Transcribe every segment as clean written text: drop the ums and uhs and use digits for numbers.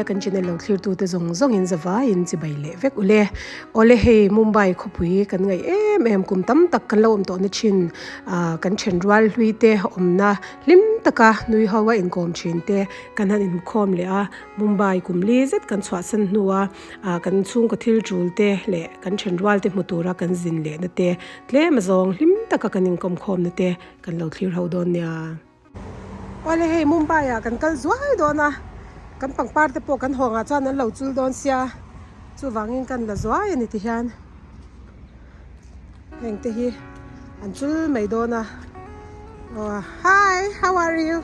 kan channel lo thlir tute zawng zawng in zavai in chibai leh vek ule. Awle hei Mumbai khawpui kan ngaih em em kum tam tak kan lo awm tawh na thin ah kan then rual hlui te awmna hlim taka nui ho a inkawm thin te kan han inhmukhawm leh a Mumbai kum li zet kan chhuahsan hnua ah kan chhungkaw thil tul te leh kan then rual te hmu tura kan zin leh na te tlem azawng hlim taka kan inkawm khawm na te kan lo thlir ho dawn nia. Awle hei Mumbai ah kan kal zuai dawn a, kan pangpar te pawh kan hawng ah chuan an lo chul dawn sia, chuvangin kan la zuai a ni ti hian heng te hi an chul mai dawn a, aw hi how are you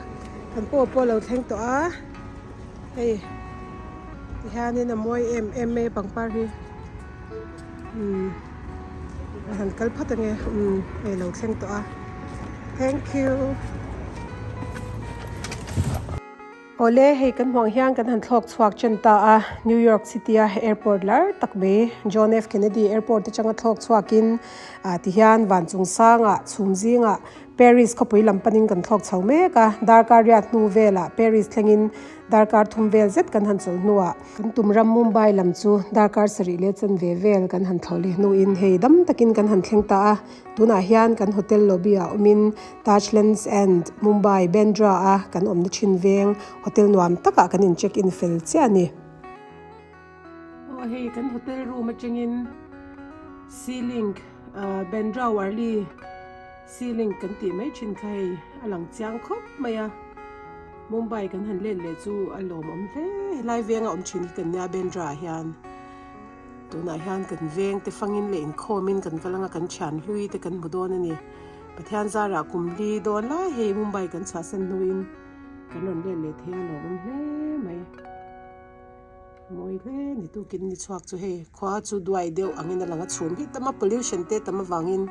kan pawh pawh a lo thleng tawh a, hei ti hianin a mawi em em mai a pangpar hi umm a han kal phawt ange umm hei a lo thleng tawh a. Thank you. Awle, hei kan hmuang hian kan han thlawk chhuak chen ta a, New York City a airport lar tak mai John F Kennedy airport atanga thlawk chhuakin ah tihian van chung sangah chhum zingah Paris khawpui lam panin kan thlawk chho mek a, darkar riat hnu velah Paris thlengin darkar thum vel zet kan han chawlh hnuah Kan tum ram Mumbai lam chu darkar sarih leh chanve vel kan han thlawh leh hnuin hei dam takin kan han thleng ta a. Tunah hian kan hotel lobby ah awmin Taj Lands End, Mumbai, Bandra a kan awmna thin veng hotel nuam takah kan in check in fel chiah a ni. Aw hei kan hotel room atangin Sea Link, Bandra Worli Sea Link kan tih mai thin kha hei a lang chiang khawp mai a. Mumbai kan han let leh chu a lawmawm hle. Helai venga awm thin hi kan nia Bandra ah hian. Tunah hian kan veng te fangin leh inkhawmin kan kal anga kan thian hlui te kan hmu dawn a ni. Pathian zarah kum li dawn lai hei Mumbai kan chhuahsan hnuin kan rawn let leh thei a lawmawm hle mai. Mawi hle ni tukin ni chhuak chu hei khua chu duai deuh angin a lang a chhum hi tam a pollution te tam avangin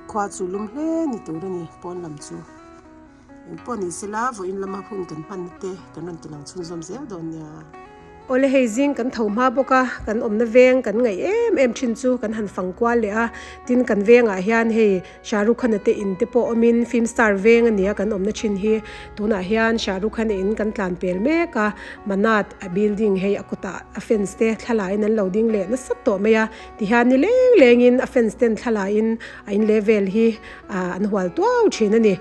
khua chu lum hle ni tur a ni pawn lam chu. Engpawh ni sela vawiin lama hun kan hmanna te kan rawn tilang chhunzawm zel dawn nia. Awle hei zing kan tho hma bawk a, kan awmna veng kan ngaih em em thin chu kan han fang kual leh a, tin kan vengah hian hei Shah Rukh Khan-a te in te pawh awmin film star veng a nia kan awmna thin hi, tunah hian Shah Rukh Khan-a in kan tlan pel mek a, Manat a building hei a kawtah a fans te thlalaiin an lo ding leh nasa tawh mai a, tihian ni leng lengin a fans ten thlalaiin a in leh vel hi an hual tuau thin a ni.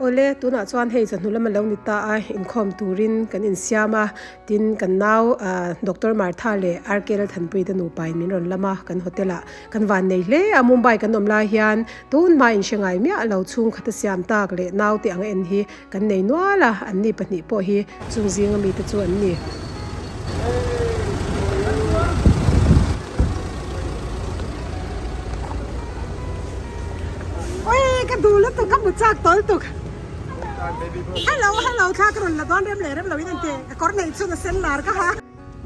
Awle, tunah chuan hei chawhnu lam a lo ni ta a, inkhawm turin kan insiam a, tin kan nau Doctor Martha leh RK Lalthanpui te nupa in min rawn lam a, kan hotel ah kan van nei hle a, Mumbai kan awm lai hian tun hma inhre ngai miah lo chhungkhat a siam tak leh naute ang en hi kan nei nual a, anni pahnih pawh hi chung zinga mite chu an ni. Oi ka duh lutuk ka hmu chak tawl tuk hello hello thla ka rawn la dawn rem leh rem lo in an ti ka kawr neih chhun a sen lar ka ha.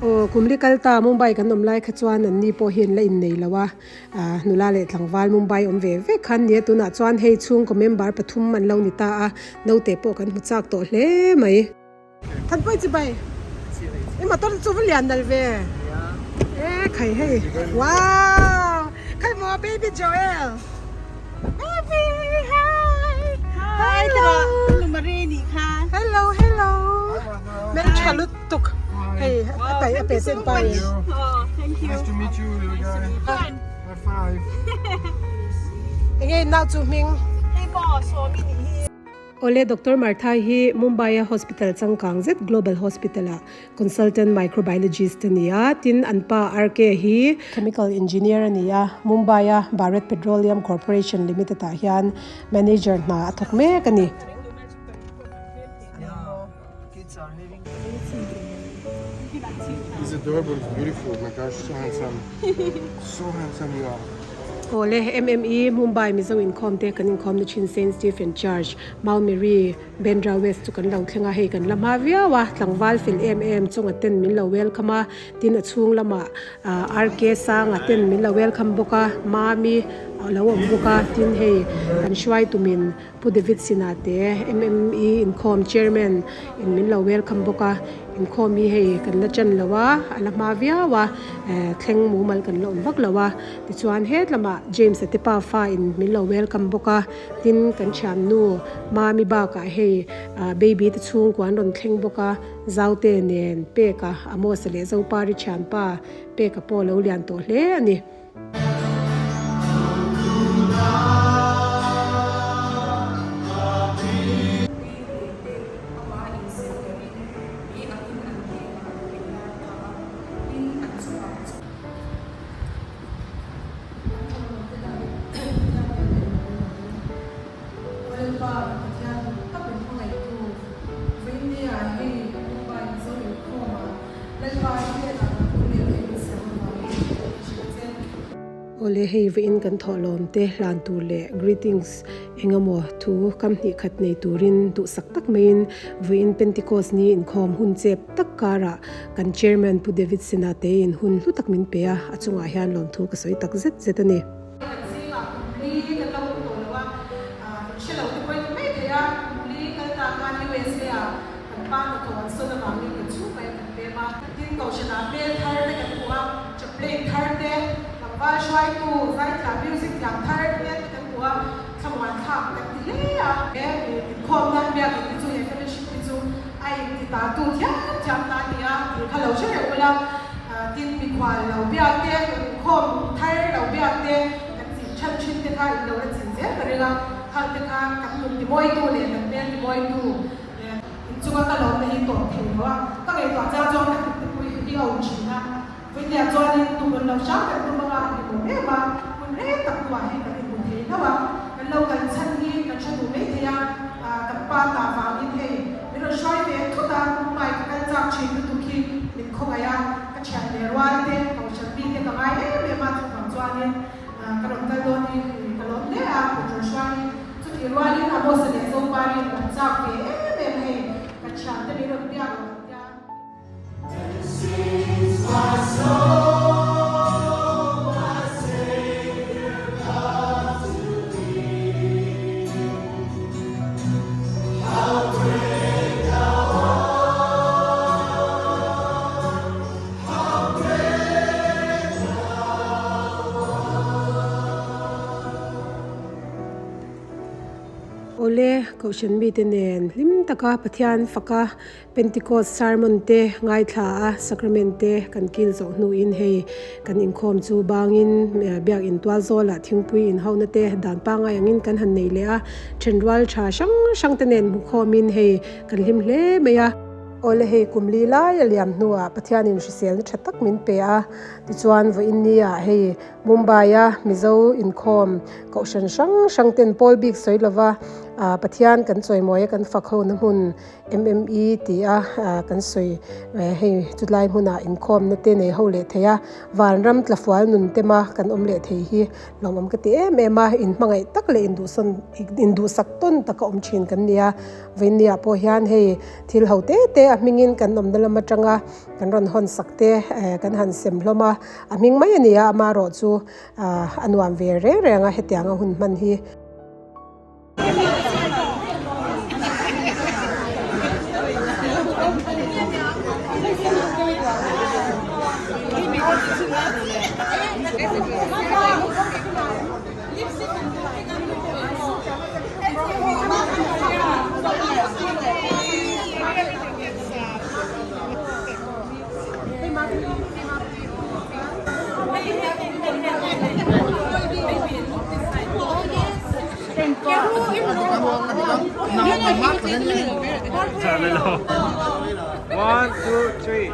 Aw kum li kal ta Mumbai kan awm lai kha chuan an ni pawh hi an la innei lo a ah nula leh tlangval Mumbai awm ve vek khan nia tunah chuan hei chhungkaw member pathum an lo ni ta a naute pawh kan hmu chak tawh hle mai. Thanpui chi bai i motor chu va lian nal ve e khai hei wow khai maw baby Joel baby hi hi hello hello hello men tha lutuk hei a tai a pe chen pai Nice to meet you little guy. High five. Enge nau chu hming Hei maw sawmi nih hi. Awle Doctor Martha hi Mumbai-a hospital changkang zet Global Hospital-ah consultant microbiologist a ni a, tin an pa RK hi chemical engineer a ni a, Mumbai-a Bharat Petroleum Corporation Limited-ah hian manager hna a thawk mek a ni. He's adorable, he's beautiful, my gosh, so handsome. So handsome you are. Awle, MME, Mumbai Mizo inkhawm te kan inkhawm na thin Saint Stephen Church, Mount Mary, Bandra West chu kan lo thleng a, hei kan la hma viau a, tlangval fel em em chunga ten min lo welcome a, tin a chhung lamah RK Sanga ten min lo welcome bawk a, Mami a lo awm bawk a, tin hei kan hruai tumin Pu David Sinah te MME inkhawm Chairman in min lo welcome bawk a. Inkhawm hi hei kan la ṭan lo a, a la hma viau a, thleng mumal kan la awm vak lo a. Tichuan het lamah James-a te pa fa in min lo welcome bawk a, tin kan thiannu Mami bakah hei baby te chhungkua an rawn thleng bawk a, Zaute nen Peka, Amos-a leh Zopari thianpa Peka pawh a lo lian tawh hle a ni. Awle hei vawiin kan thawhlawm te hlan tur leh greetings eng emaw thu kam hnih khat nei turin duhsak tak maiin vawiin Pentecost ni inkhawm hun chep tak karah kan chairman Pu David Sena tein hun hlu tak min pe a, a chungah hian lawmthu ka sawi tak zet zet a ni. Kan zingah kum li kan lo awm tawh lo a, in hre lo te pawhin ni mai thei a, kum li kal ta khan USA ah kan pa hnathawh an sawn avangin kan chhung mai a kan pem a. Tin Kohhranah hmel thar te kan hmu a, chaplain thar te, tlangval hruaitu, zaithiam music thiam thar te te kan hmu a, thlamuan thlak kan ti hle a. He inkhawmna biakin te chu he fellowship te chu a inti ta tu thiam thiam ta a ni a, tih kha lo hre reuh ula. Tin, mikhual lo biak te, inkhawm thar lo biak te, kan chin than thin te kha in lo la chin zel ka ring a, khang te kha kan nun timawitu leh kan hmel timawitu inchunga ka lawmna hi tawp thei lo a, ka ngaihtuah chiang chuan ka hnute pui hi a awm thin a, vawinia chuanin tumrawn lo hram kan tum anga a hlimawm em a, hun reng tak hnuah hei kan inhmu thei hlauh a, kan lo kal chhan hi kan hre duh mai thei a, kan pa ta vangin hei min rawn hruai ve thut a, Mumbai ka kal chak thin lutuk hi min khawngaih a, ka thian leh rual te, kohhran mi te ka ngai em em a, chuvang chuanin ka rawn kal dawn hi ka lawm hle a, min rawn hruai hi chutih rualin Amos-a leh Zopari'n an chak ve em em hei ka thian te min rawn biak lo an tia. Awle, Kohhran mite nen hlim taka Pathian faka Pentecost sermon te ngaithla a sacrament te kan kil zawh hnuin hei kan inkhawm chu bangin biakin tual zawlah thingpui inhona te dan pangai angin kan han nei leh a, thenrual tha hrang hrang te nen hmukhawmin hei kan hlim hle mai a. Awle hei kum li lai a liam hnuah Pathianin hriselna tha tak min pe a, tichuan vawiin nia hei Mumbai a Mizo inkhawm kohhran hrang hrang ten pawl bik sawi lova Pathian kan chawimawi a kan fak hona hmun MME ti a kan sawi hei chutlai hmunah inkhawmna te nei ho leh thei a, vanram tlafual nun tema kan awm leh thei hi lawmawm ka ti em em a, inhmangaih tak leh induhsawn induhsak tawn taka awm thin kan ni a, vawinia pawh hian hei thil ho te te a hmingin kan awmna lam atanga kan rawn hawn sak te kan han sem hlawm a, a hming mai a ni a, amaherawhchu a nuam ve reng reng a hetianga hun hman hi. One, two, three.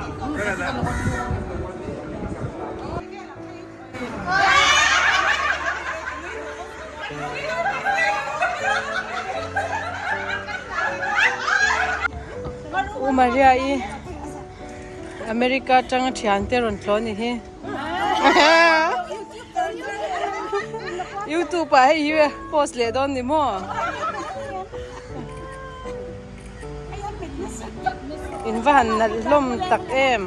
U Maria i America tanga thian te rawn tlawn ni hi. YouTube ah hei hi post leh dawn ni maw? In va han nalh hlawm tak em.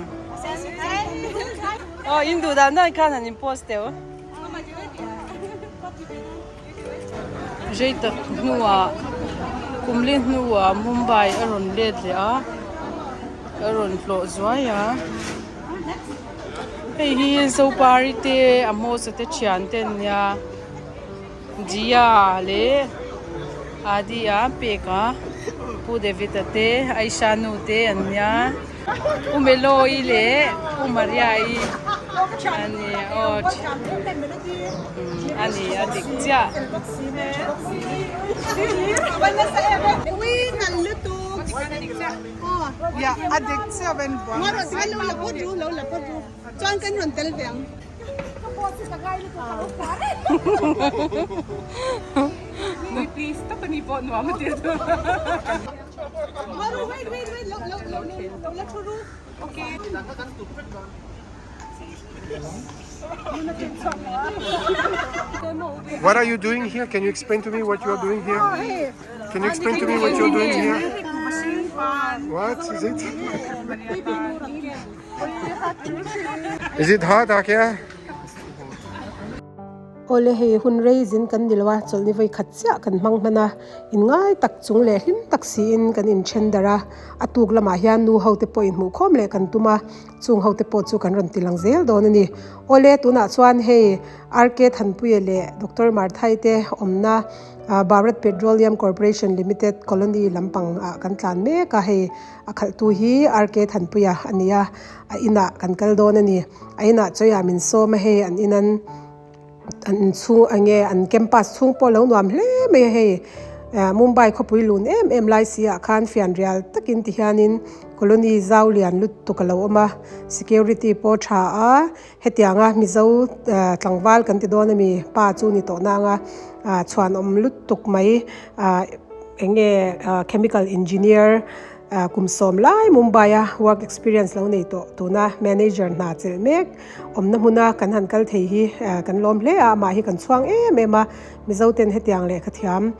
Aw in duh dan dan khan han in post teuh. Rei tak hnuah kum li hnuah Mumbai a rawn let leh a. Ka rawn hlawh zuai a. Hei hi Zopari te Amos-a te thian te an nia. Jia leh Adi-a pek a. Pu David-a te Aisha nu te an nia. U Melo-i leh U Maria-i an ni aw a ni a dik chiah. What are you doing here? Can you explain to me what you are doing here? Can you explain to me what you are doing here? What is it? Is it hot, Akia? Awle hei hun rei zin kan ni lo a, chawlhni vawi khat chiah kan hmang hman a, inngai tak chung leh hlim tak siin kan inthen darh a, a tuk lamah hian nu ho te pawh inhmuhkhawm leh kan tum a, chung ho te pawh chu kan rawn ti lang zel dawn a ni. Awle tunah chuan hei RK Thanpuia leh Doctor Marthai te awmna Bharat Petroleum Corporation Limited Colony lampang ah kan tlan mek a, hei a khalhtu hi RK Thanpuia a ni a, a inah kan kal dawn a ni. A inah chawiah min sawm a hei an inan. An inchhung eng nge an campus chhung pawh lo nuam hle mai a hei Mumbai khawpui lun em em lai si ah khan fianrial takin ti hianin colony zau lian lutuk a lo awm a security pawh tha a hetianga mizo tlangval kan ti dawn ami pa chu ni tawh nang a chhuanawm lutuk mai eng nge chemical engineer Kum sawm lai Mumbai a work experience lo nei tawh tuna manager hna chelh mek awmna hmuna kan han kal thei hi kan lawm hle a, amah hi kan chhuang em em a, Mizo ten hetiang lehkha thiam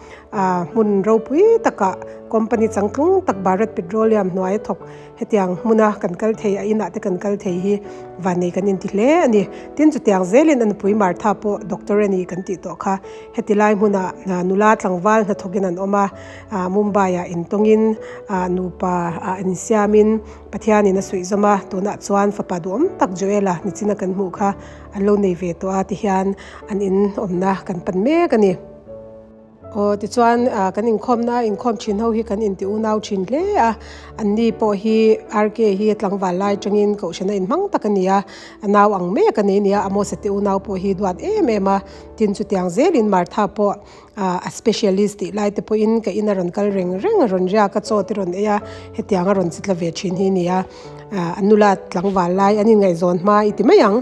hmun ropui takah company changtlung tak Bharat Petroleum hnuaia thawk hetiang hmuna kan kal thei a inah te kan kal thei hi vannei kan inti hle a ni. Tin chutiang zelin a nupui Martha pawh doctor a ni kan tih tawh kha heti lai hmunah nula tlangval hnathawkin an awm a. Mumbai ah intawngin nupa ah insiamin Pathianin a suih zawm a, tunah chuan fapa duhawm tak Joel-a nichina kan hmuh kha an lo nei ve tawh a tihian an in awmna kan pan mek a ni. Aw tichuan kan inkhawmna inkhawm thin ho hi kan inti unau thin hle a, anni pawh hi RK hi a tlangval lai atangin kohhrana inhmang tak a ni a, a nau ang mek a nei a nia, Amos-a te unau pawh hi duat em em a, tin chutiang zelin Martha pawh A specialist tih lai te pawhin ka in a rawn kal reng reng a rawn riak a chaw te rawn ei a hetiang a rawn chi tla ve thin hi a ni a an nula tlangval lai an inngaihzawn hma i ti mai ang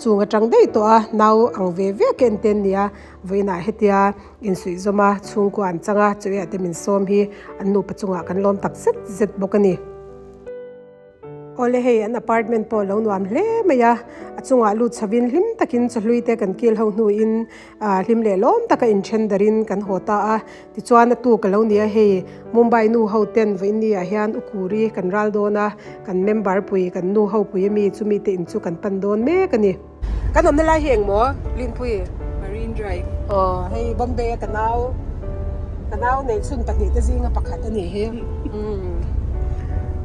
chung atang daih tawh a nau ang ve ve ka en te an ni a vawiinah hetia insuih zawm a chhungkua an chang a chawiah te min sawm hi an nupa chungah kan lawm tak zet zet bawk a ni. Awle hei an apartment pawh lo nuam hle mai a, a chungah lut chhovin hlim takin chawhlui te kan kil ho hnuin ah hlim leh lawm taka inthen darin kan haw ta a, tichuan a tuk a lo ni a hei Mumbai nu ho ten vawiin ni ah hian Ukuri kan ral dawn a, kan member pui kan nu ho pui ami chumi te in chu kan pan dawn mek a ni. Kan awmna lai hi engmaw Linpui? Marine Drive. Aw hei Bombay a ka nau ka nau nei chhun pahnih te zinga pakhat a nih hi umm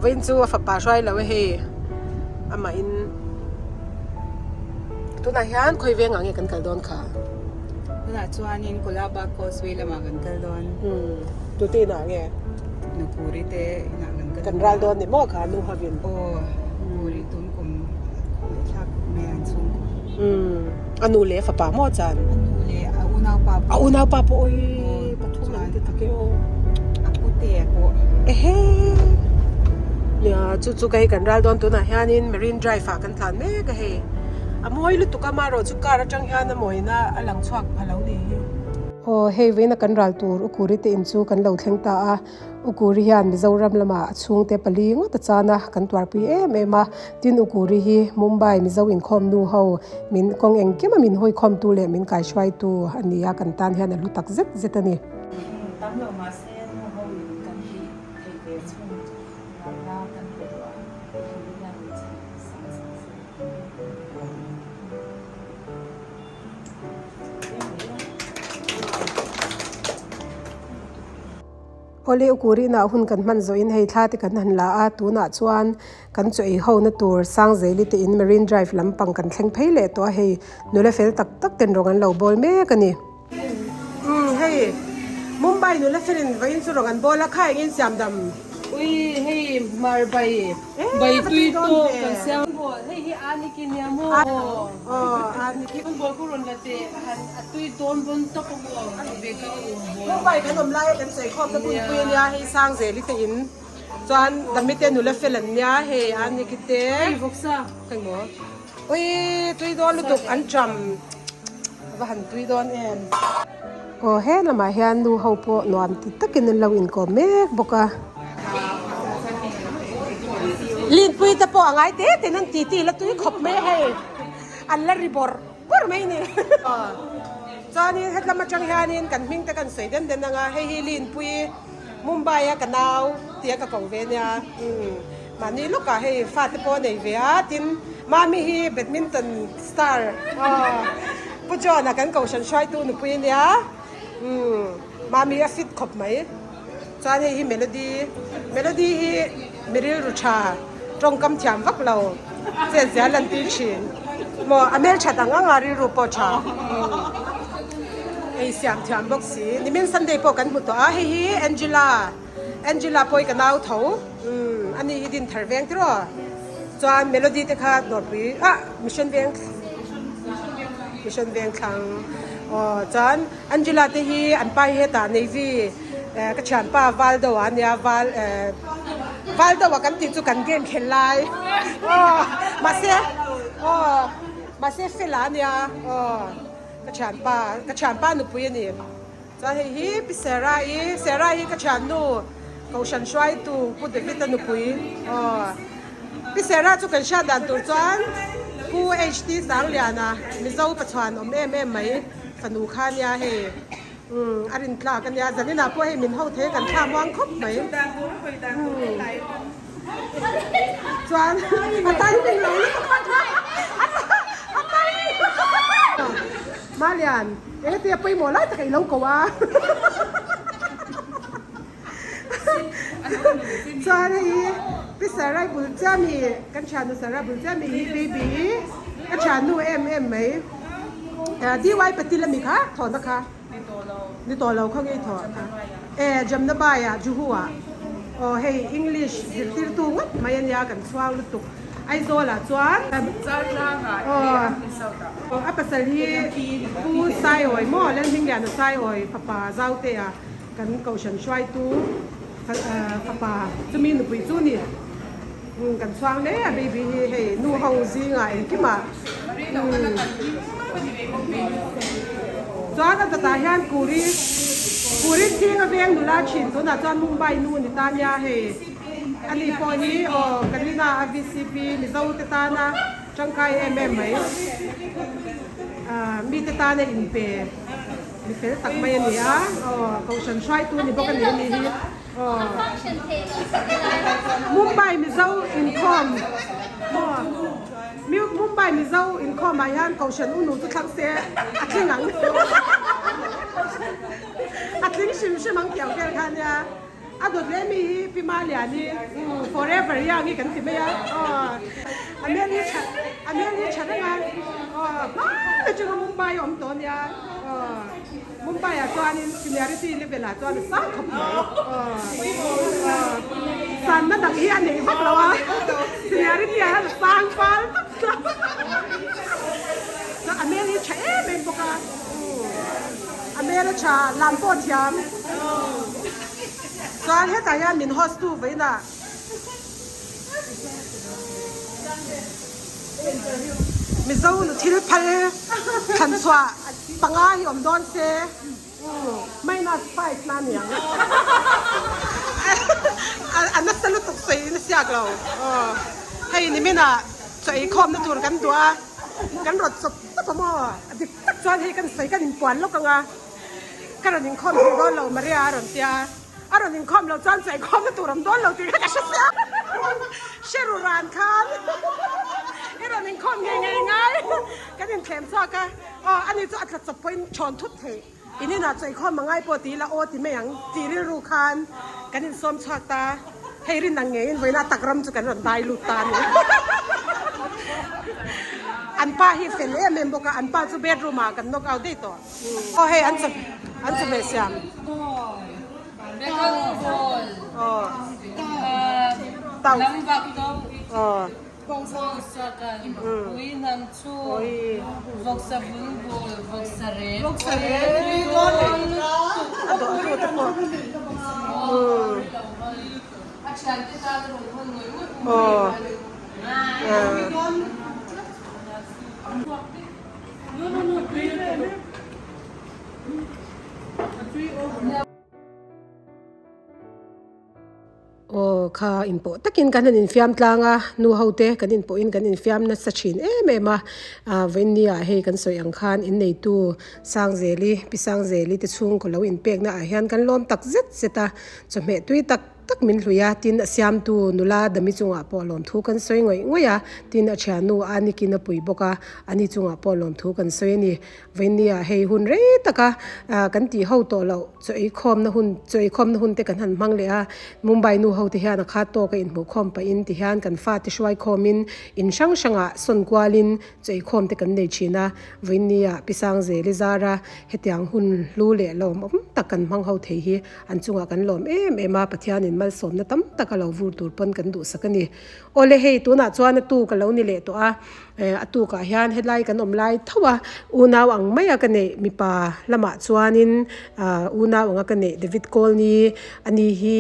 vawiin chu a fapa hruai lo e hei amah in tunah hian khawi veng ah nge kan kal dawn kha? Tunah chuanin Kolaba Causeway lamah kan kal dawn. Umm tute inah nge? Nupuri te inah kan kal Kan ral dawn ni maw kha nu hovin? Aw Nupuri tun kum ngaihthlak mai an chhungkaw. Umm a nu leh a fapa maw chan? A nu leh a unaupa pawh. A unaupa pawh awi pathum an ti tak e aw. A pute pawh. Ehe nia chu chu ka hei kan ral dawn tunah hianin Marine Drive ah kan tlan mek a hei. A mawi lutuk a marawh chu car atang hian a mawina a lang chhuak pha lo ni hi. Aw hei vawiina kan ral tur Ukuri te in chu kan lo thleng ta a, Ukuri hian Mizoram lamah a chhungte pali ngawt a chan a, kan tuarpui em em a, tin Ukuri hi Mumbai Mizo inkhawm nu ho min kawng engkim a min hawikhawmtu leh min kaihruaitu a ni a, kan tan hian a hlu tak zet zet a ni. Tam lo mahse nu ho in kan tih theih ve chhung ralna kan pe duh a, Ukuri hian min chhan sang sang se. Awle Ukurina hun kan hman zawhin hei thla te kan han la a, tunah chuan kan chaw ei ho na tur Sangzeli te in Marine Drive lampang kan thleng phei leh tawh a, hei nula fel tak tak ten rawng an lo bawl mek a ni. Umm hei Mumbai nula felin vawiin chu rawng an bawl a, kha engin siam dam? Ui hei mar bai bai tui tawk kan siam bawl hei hi Aniki nia maw? Aw Aniki. Kan bawl ku rawn la teh a han a tui dawn bawn tawp a maw ve ka um bawl. Mumbai kan awm lai a kan sawi khawm na hmunpui a nia hei Sangzeli te in chuan Damite nula fel an nia hei Aniki te. Hei vawksa. Hei maw. Ui tui dawn lutuk an tram va han tui dawn em. Aw he lamah hian nu ho pawh nuam ti takin an lo inkawm mek bawk a. Linpui te pawh a ngai te ten an ti ti la tui khawp mai a hei an la ri bawrh bawrh mai a ni. Chuanin hetlam atang hianin kan hming te kan sawi den den ang a hei hi Linpui Mumbai a ka nau tia ka ko ve nia umm. Mahni lawkah hei fate pawh a nei ve a, tin Mami hi badminton star aw Pu John-a kan kohhran hruaitu nupui a nia, umm Mami a fit khawp mai. Chuan hei hi Melody, Melody hi mi rilru tha, tawngkam thiam vak lo, chet zia lan tir thin. Maw a hmelthat ang ang a rilru pawh tha, umm ei siam thiam bawk si. Nimin Sunday pawh kan hmu tawh a, hei hi Angela. Angela pawh hi ka nau tho umm ani hi din thar veng tiraw chuan Melody te kha dawrpui ah mission veng mission veng thlang aw chuan Angela te hi an pa hi hetah navy eh ka thianpa Valdo a nia Val eh Valdo a kan tih chu kan game khel lai aw mahse aw mahse fela a nia aw ka thianpa ka thianpa nupui a ni. Chuan hei hi Pi Sarah-i, Sarah hi ka thiannu Kohhran hruaitu Pu David-a nupui aw. Pi Sarah chu kan hriat dan tur chuan Pu HT Sangliana Mizo pachuan awm em em mai fanu kha nia hei umm a rin tlak a nia zaninah pawh hei min ho thei kan thla muang khawp mai umm chuan a timing lo lutuk a timing Malian. Eng tia pawimawh lai tak i lo ko a. Chuan hei hi Pi Sarai bul chiah mi kan thiannu Sarai bul chiah mi hi baby hi ka thiannu em em mai. DY Patil ami kha thawhna kha ni tawh lo khaw ngei thawh e Jamnabai ah Juhu ah aw hei English zirtirtu ngawt mai ania kan chhuang lutuk. Aizawl ah chuan aw a pasal hi Pu Saiawi maw Lalhmingliana Saiawi fapa Zaute ah kan kohhran hruaitu fapa chumi nupui chu ni kan chhuang hle a baby hi hei nu ho zingah engkimah chuan a dawtah hian Kuri Kuri chhing a veng nula thin tunah chuan Mumbai nu ni ta nia hei. Ani pawh hi aw Karina a vcp Mizo te tana tangkai em em mai mite tana inpe mi fel tak mai a ni a aw kohhran hruaitu ni bawk a ni ani hi aw Mumbai Mizo inkhawm maw Mumbai Mizo inkhawm ah hian kohhran u nu chu thlang se a tling ang a tling hrim hrim ang tih ang vel kha ania. A dawt leh mi hi Pi Maliani forever young hi kan ti mai a aw a hmel hi tha a hmel hi tha reng a aw hmai atanga Mumbai a awm tawh ania aw Mumbai ah chuanin seniority level ah chuan a sang khawp mai aw aw sanna dang hi a nei vak lo a seniority ah hian a sang fal vak a hmel hi tha em em bawk a. A hmel a tha, lam pawh a thiam. Chuan hetah hian min host tu vawiinah Mizo nu thil phal thlan chhuah panga hi awm dawn se minus five na aniang. A nasa lutuk sawi in a siak lo. Hei niminah chaw eikhawmna tur kan duh a, kan rawt chawp tawp a maw? A dik tak chuan hei kan sawi kan inpuan lawk ang a, ka rawn inkhawm thei dawn lo Maria a rawn tia, a rawn inkhawm loh chuan chaw inkhawmna tur awm dawn lo tih kha ka hre sia, hre ru ran khan i rawn inkhawm ngei ngei ngai kan inthlem chhuak a, aw ani chu a tla chawp pawhin thawn thut theih. In inah chaw ikhawm a ngai pawh ti ila aw ti mai ang tih rilru khan kan insawm chhuak ta. Hei rin ang ngeiin vawiina tak ram chu kan rawn dai lut ta a ni. An pa hi fel em em bawk a, an pa chu bedroom ah kan knock out daih tawh. Aw hei an chaw an chawhmeh siam. Aw. Tau. Aw. A dawh tu te pawh. Aw. Aw kha inpawh takin kan han infiam tlang a, nu ho te kan inpawhin kan infiam nasa thin em em a, ah vawiinni ah hei kan sawi ang khan inneitu Sangzeli, Pi Sangzeli te chhungkaw lo inpekna ah hian kan lawm tak zet zet a, chawhmeh tui tak tak min hlui a, tin a siamtu nula Dami chungah pawh lawmthu kan sawi ngawih ngawih a, tin a thiannu Anikin a pui bawk a, ani chungah pawh lawmthu kan sawi a ni. Vawiinni ah hei hun rei taka kan tih ho tawh loh chaw eikhawmna hun chaw eikhawmna hun te kan han hmang leh a, Mumbai nu ho te hian a khat tawk a inhmuhkhawm pahin ti hian kan fate hruaikhawmin in hrang hrangah sawn kualin chaw eikhawm te kan nei thin a, Vawiinni ah Pi Sangzeli zara hetiang hun hlu leh lawmawm tak kan hmang ho thei hi An chungah kan lawm em em a, Pathianin malsawmna tam tak a lo vur tur pawn kan duhsak a ni. Awle hei tunah chuan a tuk a lo ni leh tawh a, a tukah hian helai kan awm lai tho a, unau ang maia ka neih mipa lamah chuanin unau anga ka neih David Colney a ni hi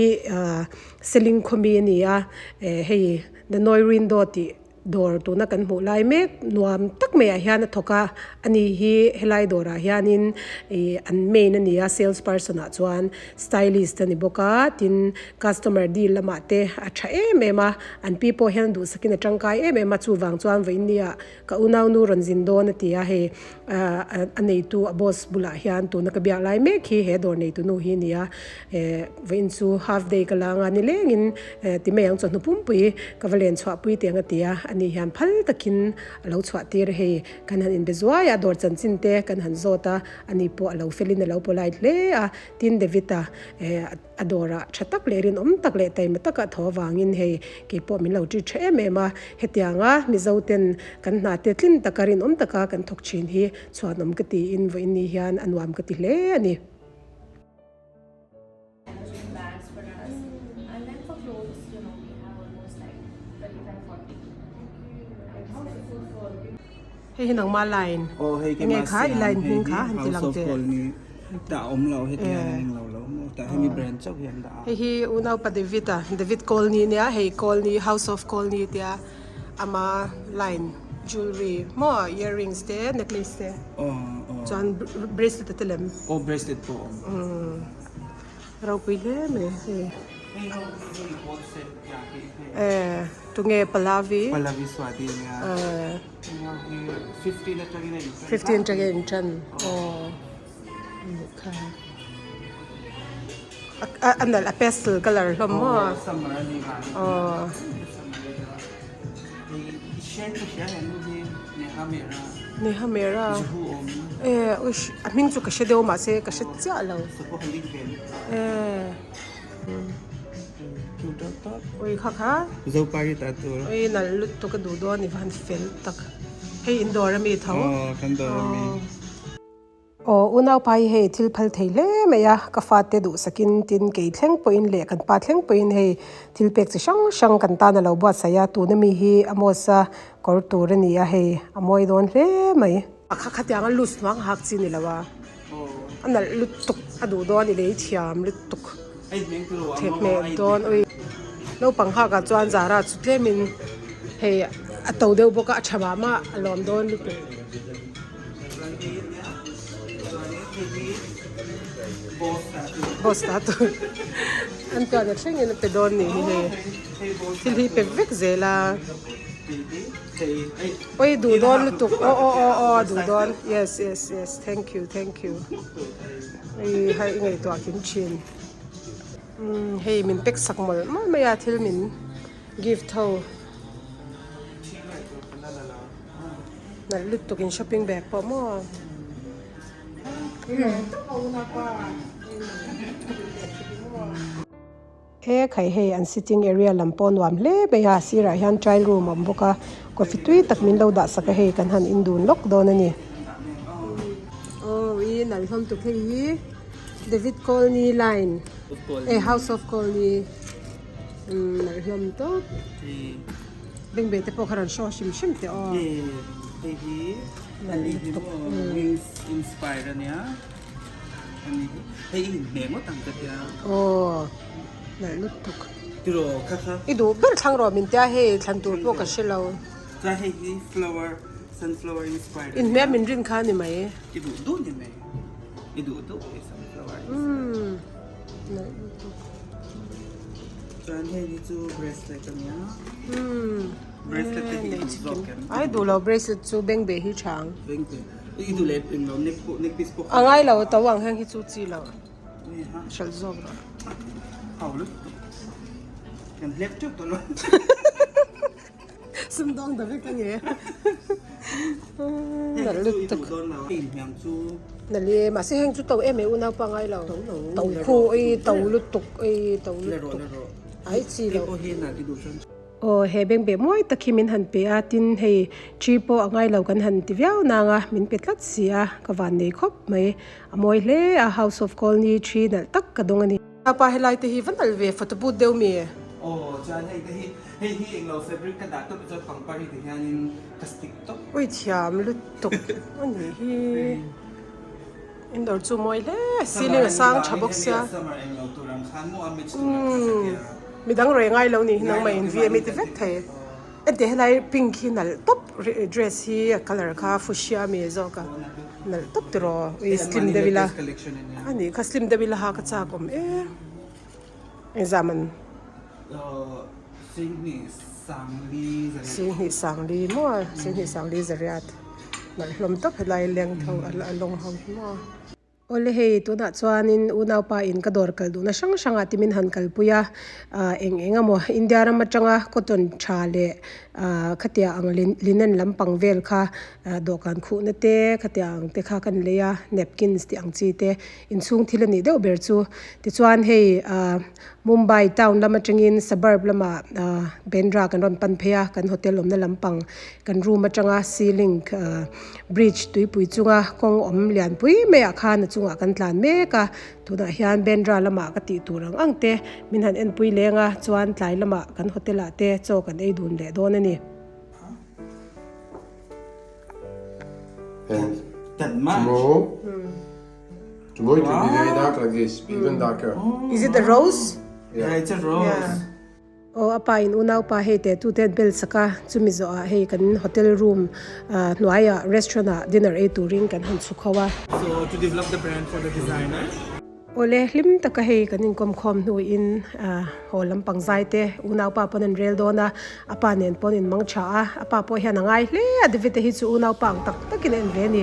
Seling khawmi a ni a, hei The Noi Rindo tih Dawr tuna kan hmuh lai mek nuam tak maiah hian a thawk a, ani hi helai dawrah hianin ih an main a ni a sales person ah chuan stylist a ni bawk a tin customer deal lamah te a tha em em a, an pi pawh hian duhsakin a tangkai em em a chuvang chuan vawiinnia ka unaunu rawn zin dawn a ti a hei ah a neitu a boss bulah hian tuna ka biak lai mek hi he dawr neitu nu hi a ni a eh vawiin chu half day ka la anga nilengin eh ti mai ang chawhnu pumpui ka va len chhuah pui teng a ti a ani hian phal takin a lo chhuah tir hei kan han inbe zuai a dawr chanchin te kan han zawt a ani pawh a lo felin a lo polite hle a tin David a eh a dawrah tha tak leh rinawm tak leh taima taka tho avangin hei keipawh min lo ṭi tha em em a hetianga Mizo ten kan hna te tlin taka rinawm taka kan thawk thin hi chhuanawm ka tiin vawiin ni hian a nuam ka ti hle a ni. Hei hi nangma line enge kha i line hming kha han ti lang teh. Hei hi unaupa David a David Colney nia hei Colney House of Colney tia ama line jewelry maw earrings te necklace te chuan bracelet te lem. Aw bracelet pawh a awm. Ropui hle mai hei. Eh tunge Pallavi? Pallavi Swati ania. Eh. 15 atangin a intan. 15 atangin a intan. Aw. Kha. A nalh a pastel colour hlawm maw? Aw summer a ni vang. Aw. Neha Mehra. Neha Mehra. Juhu awm. Eh uish a hming chu ka hre deuh mahse ka hre chiah lo. Eh. Ui kha kha. Zopari ta tur. Ui nalh lutuk a duh dawn i van fel tak. Hei in dawr ami tho. Aw kan dawr ami. Aw unaupa hi hei thil phal thei hle mai a, ka fate duhsakin tin kei thleng pawhin leh kan pa thleng pawhin hei thil pek chi hrang hrang kan tan a lo buatsaih a, tuna mi hi Amos a kawr tur a ni a hei a mawi dawn hle mai. A kha khatiang a loose hnuang hak chi ni lo a, a nalh lutuk a duh dawn i lei thiam lutuk thehmeh dawn ui. Naupang hak ah chuan Zara chu tlemin hei a to deuh bawk a, a tha mah mah a lawm dawn lutuk. Boss ta tur an tuan a thleng in a pe dawn nih hi hei thil hi pe vek zel a oi duh dawn lutuk aw aw aw aw duh dawn yes yes yes thank you thank you oi hei i ngaihtuah kim thin umm hei min pack sak mawlh mawlh mai a thil min gift ho. Nalh lutuk in shopping bag pawh maw. E khai hei an sitting area lam pawh nuam hle mai a sirah hian trial room a awm bawk a coffee tui tak min lo dah sak a hei kan han in dun lawk dawn a ni. Aw i nalh hlawm tuk hei hi David Colney line eh house of Colney umm nalh hlawm tawp bengbeh te pawh kha rawn show hrim hrim teh aw. Hei hi wings inspire a nia. Hei i inhmeh ngawt ang ka tia. Aw, nalh lutuk. Tiraw kha kha. I duh ber thlang rawh min tia hei thlan tur pawh ka hre lo. Chuan hei hi flower, sunflower inspired a nia. Inhmeh min rin kha a ni mai. I duh duh ni mai. I duh duh i sunflower inspired. Nalh lutuk. Chuan hei hi chu bracelet a nia. Bracelet te hi i duh zawk em? Ai duh lo bracelet chu bengbeh hi tha ang. Bengbeh. I duh leh eng lo neck pawh neck piece pawh. A ngai lo to ang heng hi chu chi lo. Hralh zawk rawh. Hau lutuk. Kan hlep teuh tawh lo. Sumdawng ta vek ange. Nalh lutuk. Nalh e mahse heng chu to em e unau pa ngai lo. To khu ei to lutuk ei to lutuk. Ai chi lo. Aw he bengbeh mawi tak hi min han pe a tin hei thi pawh a ngai lo kan han ti viau nang a min pe tlat si a ka van nei khawp mai a mawi hle a house of colony thi nalh tak ka dawng a ni. Pa helai te hi va nalh ve photo booth deuh mi? Aw chuan hei te hi hei hi englo fabric ka dah tawp chuan pangpar hi ti hianin ka stick tawp. Ui thiam lutuk a nih hi indoor chu mawi hle ceiling a sang tha bawk sia. Midang rei ngai lo nih hi nangmah in vi ami ti vek thei. Ente helai pink hi nalh tawp dress hi a colour kha fuchsia ami zawk a nalh tawp tiraw ui slim deuh ila a nih kha slim deuh ila ha ka chak awm e engzah man Singhnih sangli maw singhnih sangli zariat nalh hlawm tawp helai leng tho a lawng ho hi maw. Awle hei tunah chuanin unaupa in ka dawr kal duhna hrang hrangah te min han kalpui a, ah eng eng emaw India ram atanga cotton tha leh ah khatia ang linen lampang vel kha ah dawhkan khuhna te khatia ang te kha kan lei a napkins tih ang chi te inchhung thil a nih deuh ber chu. Tichuan hei ah Mumbai town lam atangin suburb lamah ah Bandra kan rawn pan phei a kan hotel awmna lampang kan room atanga sea link ah Bridge tuipui chunga kawng awm lianpui maiah khan a chungah kan tlan mek a, tunah hian Bandra lamah ka tih tur ang ang te min han enpui leng a, chuan tlai lamah kan hotel ah te chaw kan ei dun leh dawn a ni. And tomorrow, tomorrow it will be very dark like this, even darker. Is it a rose? Yeah, it's a rose. Aw a pa in unau pa hei teh tu te bel sak a chumi zawh ah hei kan hotel room ah hnuai ah restaurant ah dinner ei turin kan han chhuk ho a. So to develop the brand for the designer. Awle hlim taka hei kan inkawm khawm hnu in ah haw lampang zai te unau pa pawn an rel dawn a a pa nen pawn in mang tha a a pa pawh hian a ngai hle a David te hi chu unau pa ang tak takin a en ve a ni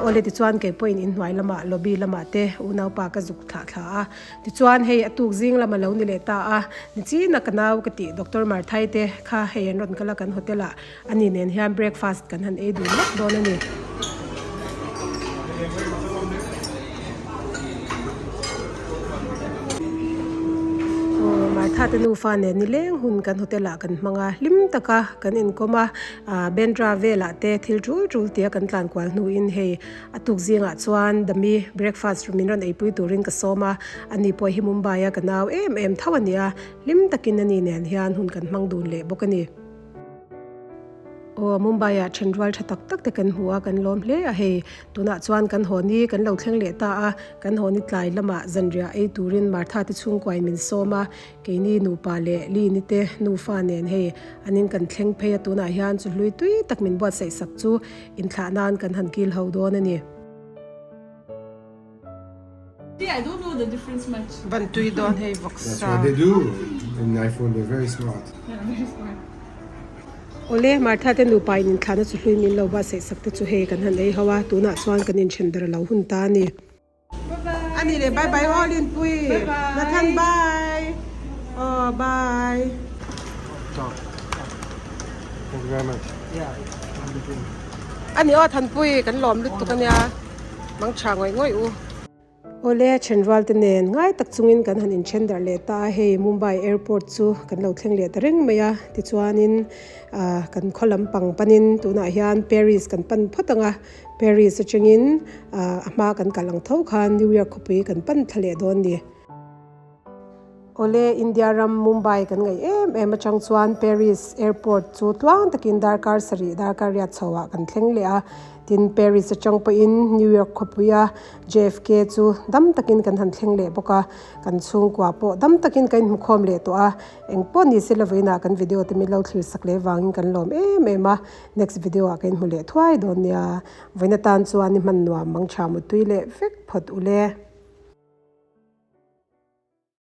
awle tichuan kei pawhin inhnuai lamah lobby lamah te unau pa ka zuk thlah thla a. Tichuan hei a tuk zing lam a lo ni leh ta a, nichina ka nau ka tih Doctor Marthai te kha hei an rawn kal a kan hotel ah ani nen hian breakfast kan han ei dun lawk dawn a ni. Aw Martha te nufa nen nileng hun kan hotel ah kan hmang a, hlim taka kan inkawm a, Bandra velah te thil tul tul tia kan tlan kual hnuin hei A tuk zingah chuan Dami breakfast min rawn eipui turin ka sawm a, ani pawh hi Mumbai a ka nau em em tho a nia, hlim takin ani nen hian hun kan hmang dun leh bawk a ni. Aw, Mumbai ah then rual tha tak tak te kan hmu a, kan lawm hle a hei, tunah chuan kan haw ni kan lo thleng leh ta a, kan haw ni tlai lamah zanriah ei turin Martha te chhungkuain min sawm a, keini nupa leh Lini te nufa nen hei anin kan thleng phei a, tunah hian chu hlui tui tak min buatsaih sak chu Inthlah nan kan han kil ho dawn a ni. See, I don't know the difference much. Van tui dawn hei vawk That's sa. what they do in iPhone, they're very smart. Yeah, very smart. Awle, Martha te nupa in inthlahna chu hlui min lo buatsaih sak te chu hei kan han ei ho a, tunah chuan kan inthen ber lo hun ta a ni. A ni le, bye bye aw Linpui. Nathan bye. Aw bye. Thank you very much. A ni aw Thanpui kan lawm lutuk ania. Mang tha ngawih ngawih u. Awle, thenrual te nen ngai tak chungin kan han inthen darh leh ta a, hei Mumbai airport chu kan lo thleng leh ta reng mai a, tichuanin ah kan khaw lampang panin tunah hian Paris kan pan phawt ang a, Paris atangin ah a hma kan kal ang tho khan New York khawpui kan pan thla leh dawn ni. Awle, India ram Mumbai kan ngaih em em atang chuan Paris airport chu tluang takin darkar sarih darkar riat chho ah kan thleng leh a, tin Paris atang pawhin New York khawpuia JFK chu dam takin kan han thleng leh bawk a, kan chhungkua pawh dam takin kan inhmukhawm leh tawh a, engpawh ni se lawina kan video te min lo thlir sak leh vangin kan lawm em em a, next video ah kan inhmu leh thuai dawn nia, vawiin atan chuan i hman nuam mang tha mutui leh vek phawt ule.